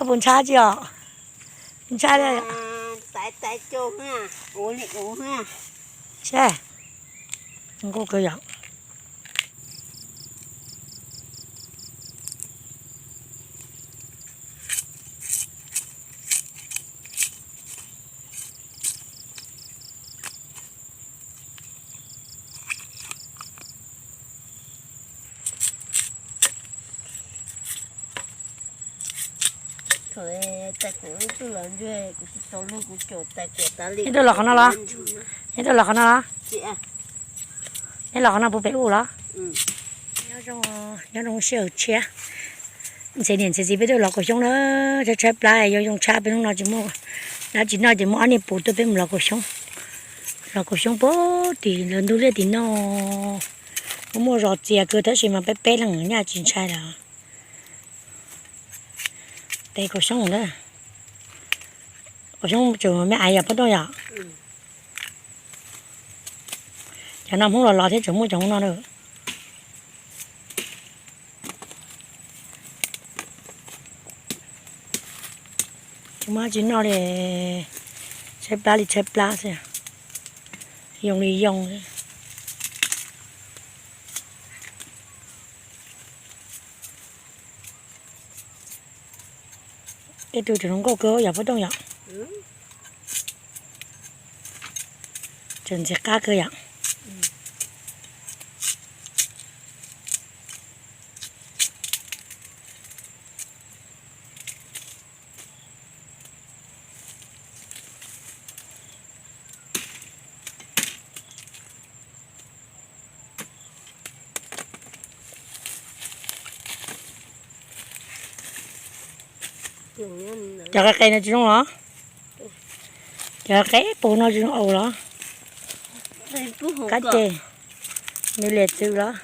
Puas ntshai tsi os? Ntshai. Saib, nkauj kawg yom. Neb tuaj los qhov no los? Neb tuaj los qhov no los? Neb los qhov no puv pem ub los? Nyob zoo sij hawm tshiab, ntxhais niam ntxhais txiv peb tuaj los kaum xyoob na, tshaib tshaib plab yuav zoo tshaj peb hnub no tsis muaj dab tsi noj ces muaj ob niag puv tuaj peb mus los kaum xyoob. Los kaum xyoob puag tim lawv ntug liaj tim no, muaj muaj zos txias kawg tab sis mas peb peb leeg nyaj tsis ntshai lawm. Tes kaum xyoob na, kaum xyoob tseem me ais yom Paj Tooj yom. Cov no Hmoob los los thiab tseem muaj cov no na. Tsis muaj dab tsi noj li, tshaib plab li tshaib plab xwb, yoo li yoo xwb. Tej tug tseem zoo nkauj kawg yom Paj Tooj yom. Tseem ntxim qab kawg yom. Cov qe qe no tsis zoo los? Cov qe puag no tsis zoo aus los? Kab ces nws liam txwm los?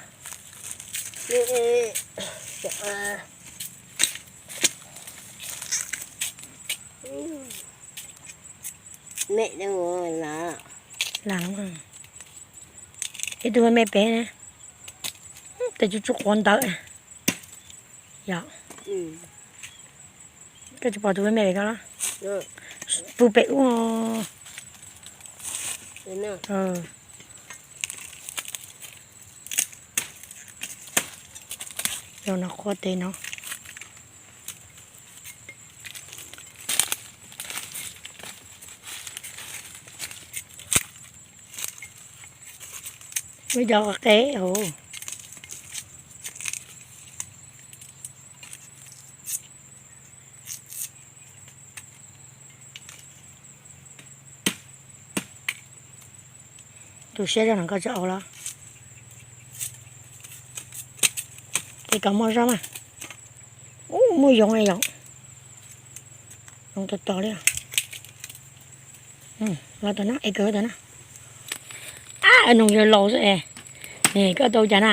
Ib tug me me pem, tes tsuj tsuj quav ntawd. Yog, koj tsis pom tus me me pem ko los? Puag pem ub. Yog no qhuav tes no. Muaj cov qe qe hauv. Tu siab zog no koj tsis aus los? Tes kom muaj zog mas. Ub, muaj yoov yom. Yoov tos tos li. Los tom no es kawg tom no. Ab, noog yawg laus xwb es. Koj tau cas na?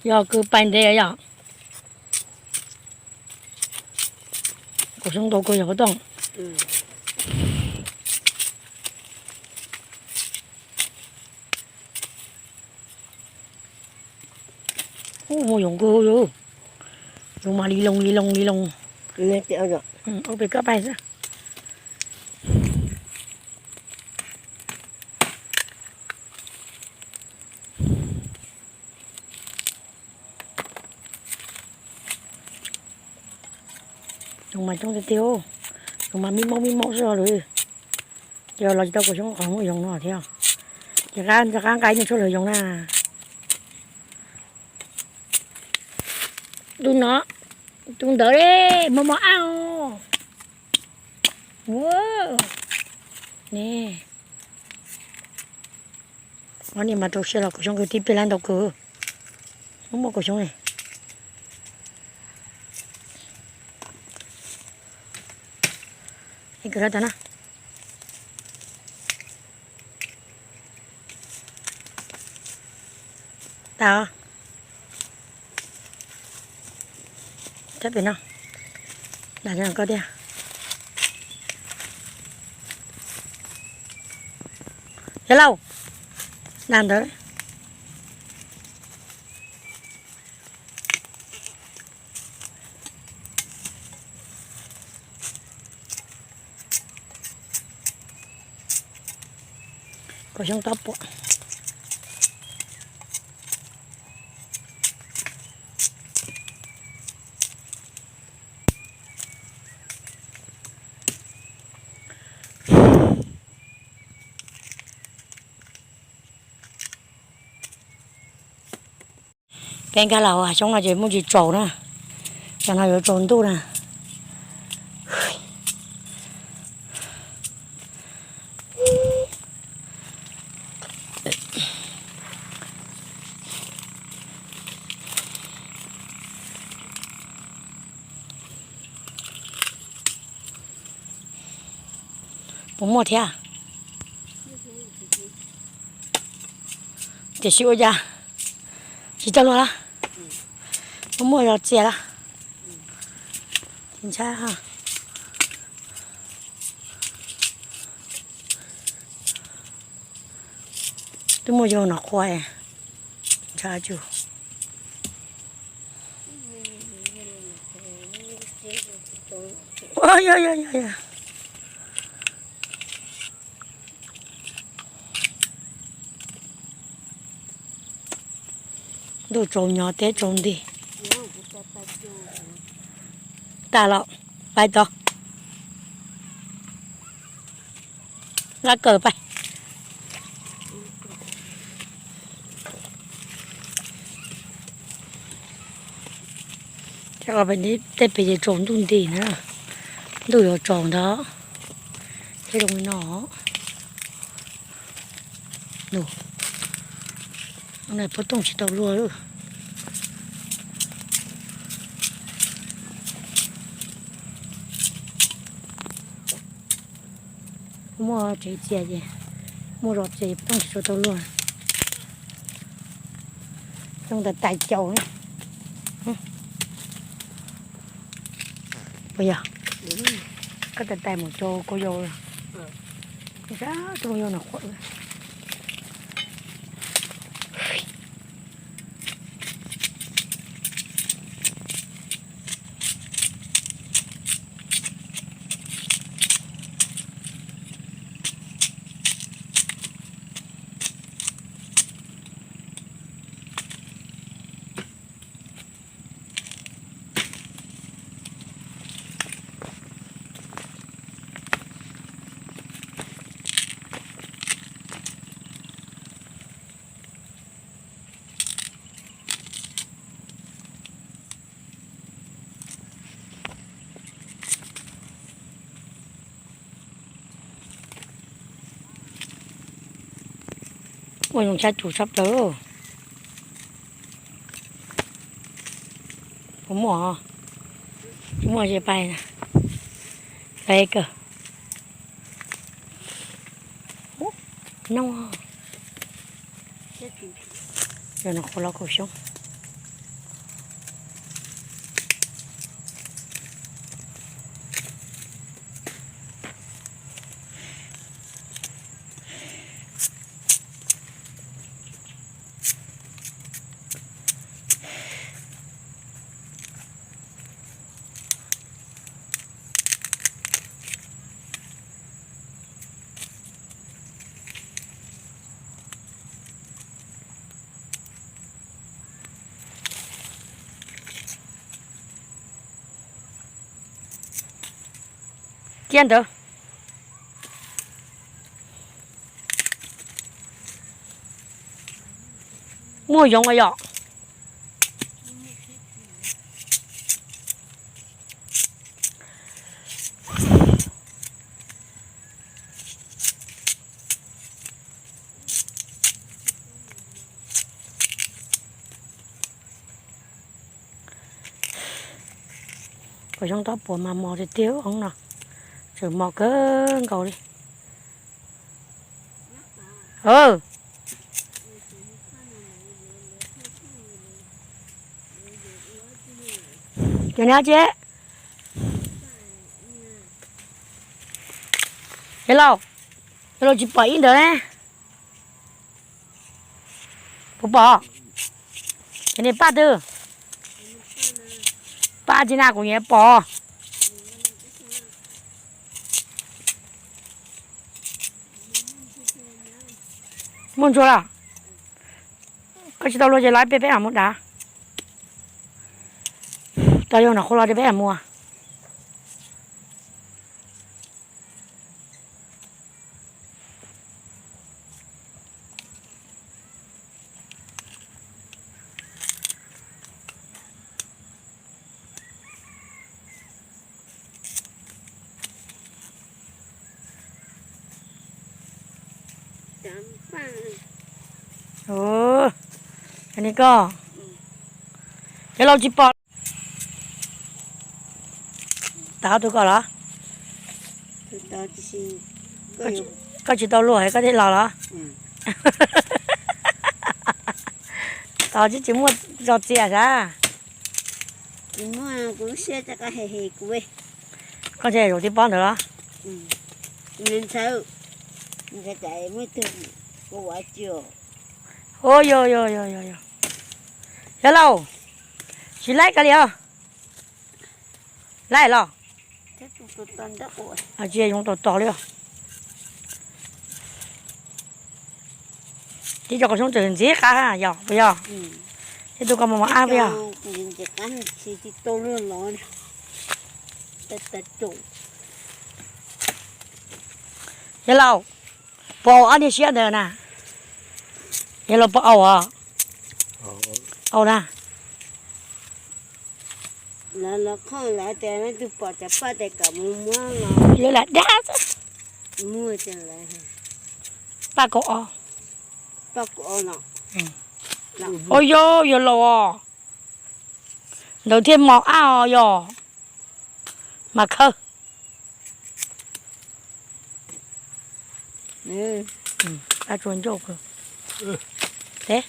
Yog kws pais ntev yom. Kaum xyoob ntau kawg yog Paj Tooj. Ub, muaj yoov kawg, yoov mas li loo li loo li loo. Ua pem koj pais xwb. Yoov mas coob tiag tiag, yoov mas mib maub mib maub xwb lawm. Yog los tsis tau kaum xyoob qhov muaj yoov no thiab. Ces qab nqa ib nyuag tshuaj lwm yoov na. Tus no, tus ntawd li, mos mos ab os. Ne, ob niag mas rau siab los kaum xyoob kawg, tib pliag lab ntau kawg. Muaj muaj kaum xyoob ne. Kawg lab tas na. Tas os. Sab pem no, dag koj tiag. Yog lauj, dag ntawd. Kaum xyoo tob puam. Peb nkag los hav xyoob no ces muaj tsis tsaus na, cov no yuav tsaus ntuj na. Puas muaj thiab? Tiam sis ua cas tsis tau luag lawm? Muaj muaj los txias lawm. Ntshai. Twb muaj yau no qhua, ntshai tsuj. Yog yog yog. Ntuj tsaus nyo teb tsaus nti. Tag los pais tod. Nqa kawm pais. Tej pem ces tsaus ntuj nti na, ntuj yuav tsaus ntag. Thiab zoo li no, nws pob tooj tsis tau luag. Muaj tsev txias ces, muaj zos txias pob tooj tsis tau luag. Tooj tais tais caus. Puas yog? Koj tais tais mus rau kua yau. Sab tus yau no qhuav. Ua zoo sab cus sab plaws. Puas muaj? Tsis muaj ces pais, pais kawm. Noo, yog no qhuav los kaum xyoob. Ciaj ntawd. Muaj yoov as yom. Kuv xyoob tob puas mas mos tiag tiag hoob no, tseem mos kawg nkaus li. Ces neb tsi, yog lauj, yog lauj tsis pom ib ntawd ne. Puas pom? Ces nws paj twg? Paj tsi na kuv nyiam pom. Ntsuag los, koj tsis tau luag ces los peb peb mam mus dav. Tau yog no qhuav los ces peb mam mus. Cov ni koj, cov laus tsis pom. Tau tus koj los? Koj tsis tau luag es koj thiaj los los? Tos tsis tsis muaj zog txias sav. Koj ntshe zaum tib pob ntawd los? Ua yog yog yog yog yog, yog lauj, tsis laib kiag li os. Laib los? Tsis yoov tos tos li os. Tib co qos xyoob tseem ntxim qab yog puas yog? Tib tug koj mos mos ab puas yog? Yog lauj, puas au ob niag siab ntawd na? Yog lauj, puas au os? Au na. Lawv lam dab xwb. Paj kaum ob. Ua yog yog lauj os. Ntawd thiaj mos ab os yog. Mas khawb. Ab tsuas ncauj kawg. Los.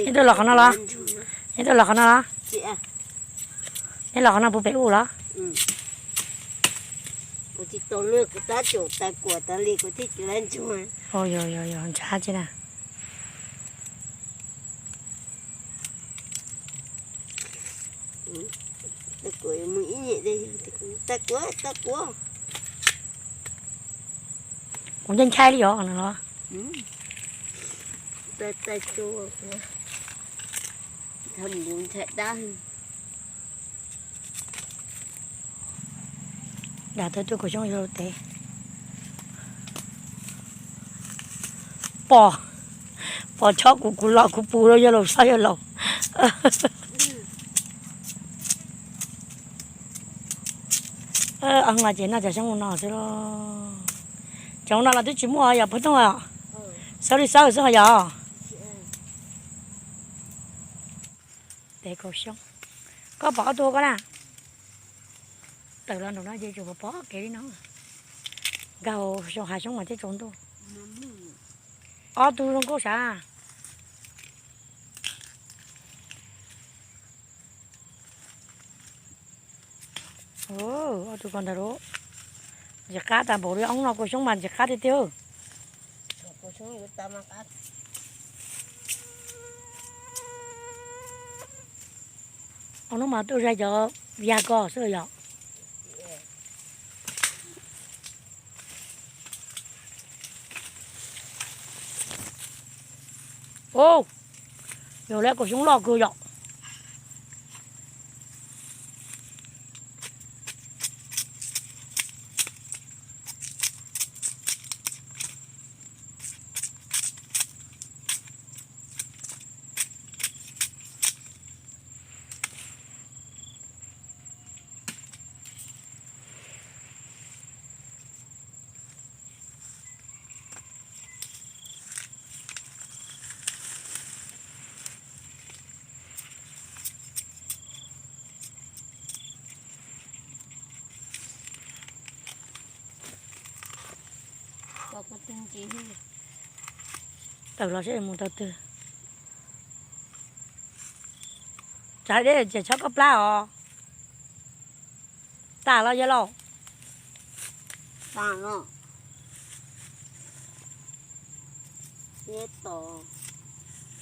Neb tuaj los qhov no los? Neb tuaj los qhov no los? Neb los qhov no puag pem ub los? Yog yog yog, ntshav tsis na. Kuv ntshai ntshai li os no los. Dam tau tuaj kaum xyoob yog tes. Pom, pom chob kuv, kuv los kuv pus rau yawg laus saib yawg laus. Ces noj cov xyoob no xwb los. Cov no los twb tsis muaj yog pug tooj os. Xawb li xawb xwb ho yog. Tes kaum xyoob. Koj pom ob tug koj na. Tawm los nraum no ces tsuas pom kev li no. Nkag xyoo hav xyoob mas thiaj tsaus ntuj. Ob tug zoo nkauj sav. Ob tug ko ntag lauj. Ntxim qab tas npaum li ob hnub no kaum xyoob mas ntxim qab tiag tiag. Ob hnub mas tuaj zais cov yag ko xwb yom. Yog lawv kaum xyoob loj kawg yom. Tawm los seb mus tau twg. Tsam deb ces txhob koj plab os. Tas los yawg laus?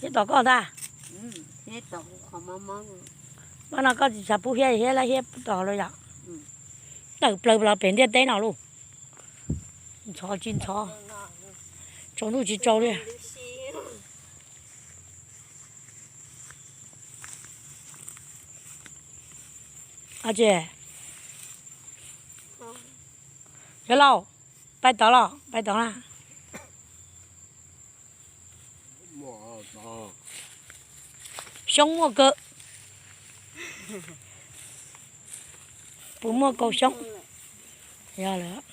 Hiab tom koj ntag. Pab no koj tsis xav pub hiab, hiab lab hiab tom los yom? Tawm plaws los pem ntiaj teb no lauj. Ntxhov tsis ntxhov, tsaus ntuj tsis tsaus li. Aw, yawg laus, pais tod los pais tod na. Xyoob muaj kawg. Puas muaj kaus xyoob? Yog lawm.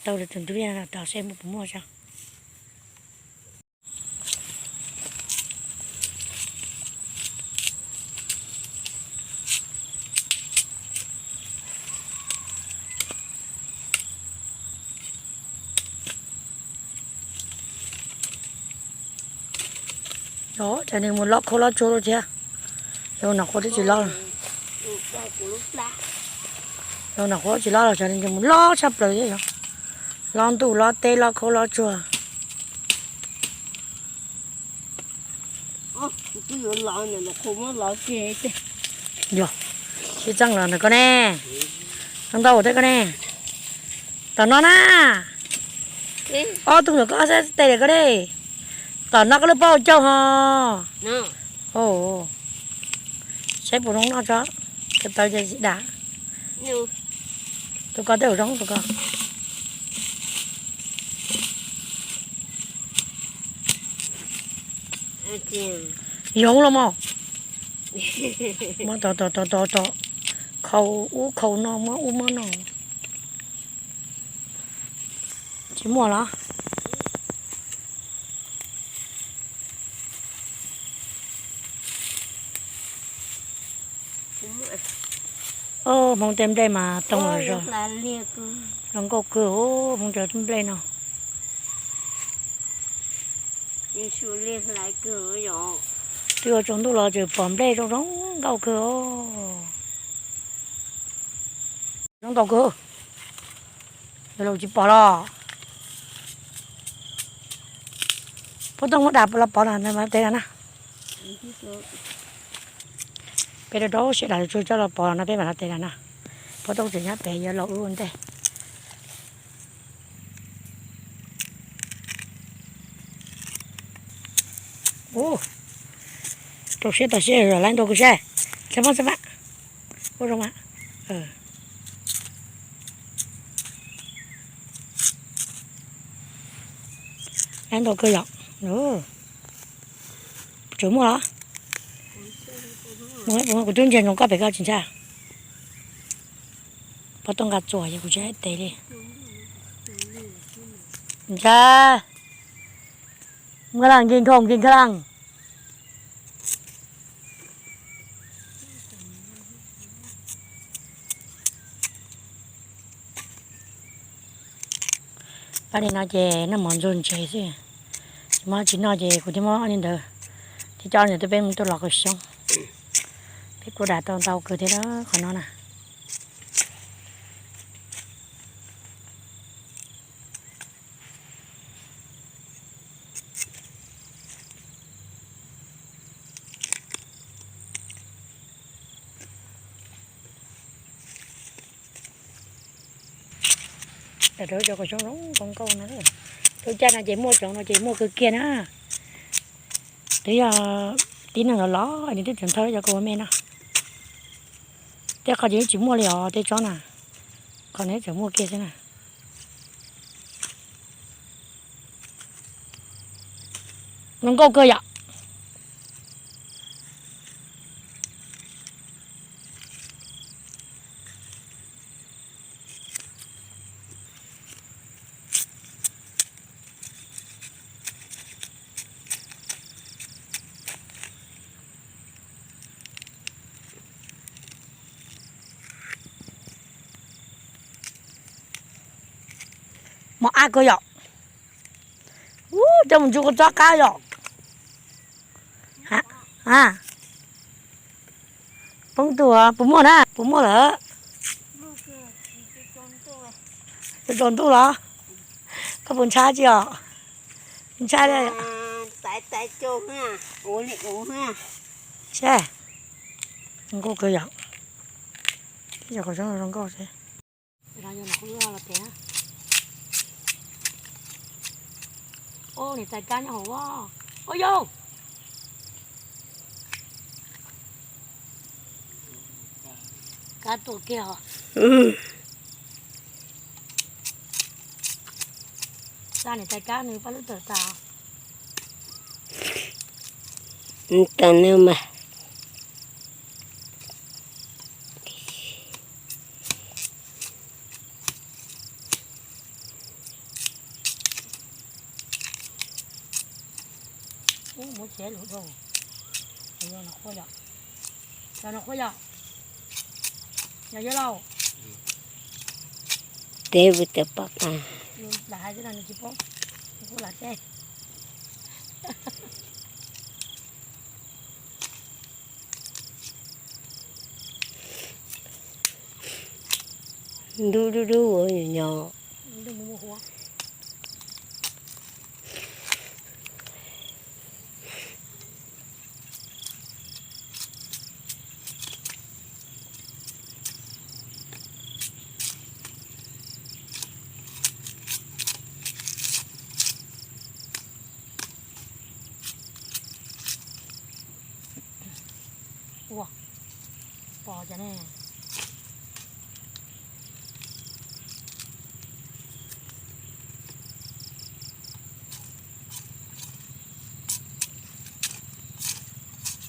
Tau tus ntug no tos seb puas muaj tso. Cov nws mus lob khaub lob tsuag lawm thiab. Yog nom qhuav twb tsis lob, yog nom qhuav tsis lob los cov nws mus lob tshaj plaws thiab yog. Lob ntuj lob teb lob khaub lob tsuag. Yog, sib txeej los ntawm koj ne. Ntau ua teb koj ne. Tom no na. Ob tug ntawm koj xab tes koj ne. Tom no koj lub paub cauj ho. Saib puas zoo noj tso. Kawg tau ces dam. Tus ko tej zaum zoo tus ko. Yoov los mog. Muab tom tom tom tom tom, khau ub khau no, muab ub muab no. Tsis muaj los? Hmoob tej nplej mas toog los zoo nkauj kawg, Hmoob cov nplej no. Twb yuav tsaus ntuj los tseem pom nplej zoo zoo nkauj kawg. Zoo nkauj kawg. Yog los tsis pom los. Puab tooj muab dam los pov no tes no na. Peb rau rau siab dam tsuag coj los pov no peb mam los tes no na. Puab tooj tseem nyob pem yuav los wb ua ntej. Ua rau siab tau siab, laiv ntua kuv saib. Saib mob saib mab. Ua zoo mas. Laiv ntua kawg yom. Tseem muaj los? Kuv twb ntsia ntsoov koj pem koj tsis ntshai. Puab tooj nqa txuas ces kuv tsis tes li. Ntshai. Muaj las nkig nkhaus nkig nkhaus las. Pab li no ces noj mov ntxuag ntsev xwb. Tsis muaj tsis noj ces kuv thiaj muab ob li ntawd, thiab coj ob li ntawd tuaj peb mus tuaj los kaus xyoob. Peb kuj dam tau ntau kawg thiab qhov no na. Rau cov kaus xyoob zoo nkauj nkauj no. Lub caij no ces muaj cov no ces muaj kawg kiag na. Twb yog tib neeg los los nws twb tseem thawj cov kaus me no. Tej qhov ces yeej tsis muaj li os tej tsob na. Qhov no tseem muaj kiag xwb na. Zoo nkauj kawg yom. Mos ab kawg yom. Ub, coj mus ntsuj kua txob qab yom. A, poob tuaj puas muaj na, puas muaj lawm? Rau ntuj los? Koj puas ntshai tsi os? Ntshai. Seb, zoo nkauj kawg yom. Ib co qos zoo nkauj seb. Ub, niam tais kab nyob hauv. Ua yau, kab tuaj kiag os. Xa niam tais kab nws paj lub tawm tas. Tawm nws mas. Ub, muab tsev lug rau. Yog no qhuav yom. Yog no qhuav yom. Yog yog lauj. Teb vwm tawm pom tas. Lam hais xwb no nws tsis paub. Kuv lam teb. Ntub dub dub ua nyuam nyuam. Ua, pom cas ne.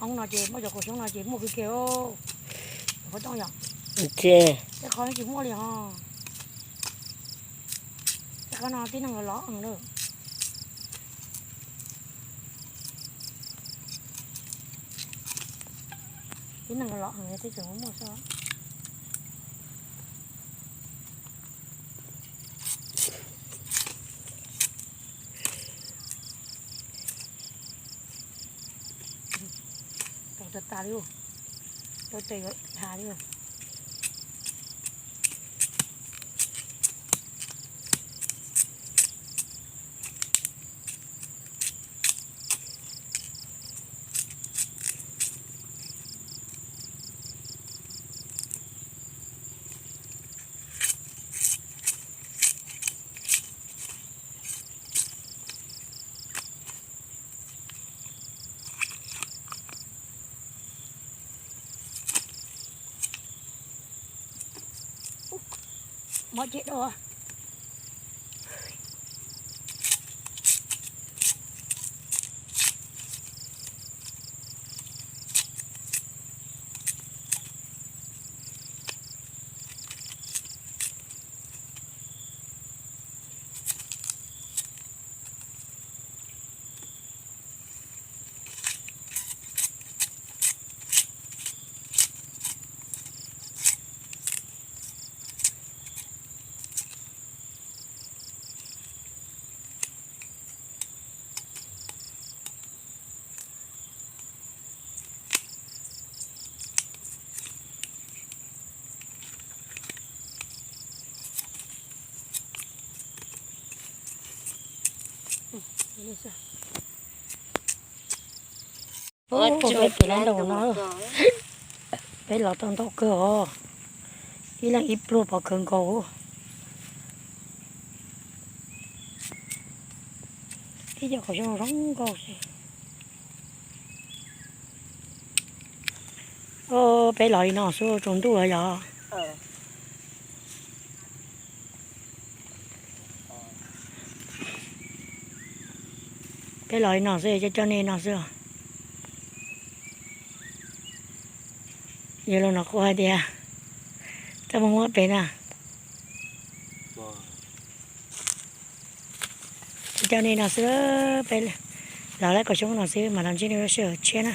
Hoob no ces muaj cov kaum xyoob no ces muaj kawg kiag. Qhov tooj yom. Tej qhov no tsis muaj li os. Tej qhov no tib neeg los los lawm. Tib neeg los los teb tseem muaj xwb. Tau tas tas li, tau tes has li. Mob ceg dua. Peb los tau ntau kawg os, ib leeg ib pluag pov khawv nkaus. Ib co qhov zoo zoo nkauj xwb. Peb los li no xwb tsaus ntuj los yog. Peb los li no xwb, coj coj nej no xwb. Yog los no kuv hais tias, txaj muag muab pem na. Coj coj nej no xwb, peb los lawv kaum xyoo no xwb mas los ntsib nej lub sij hawm tshiab na.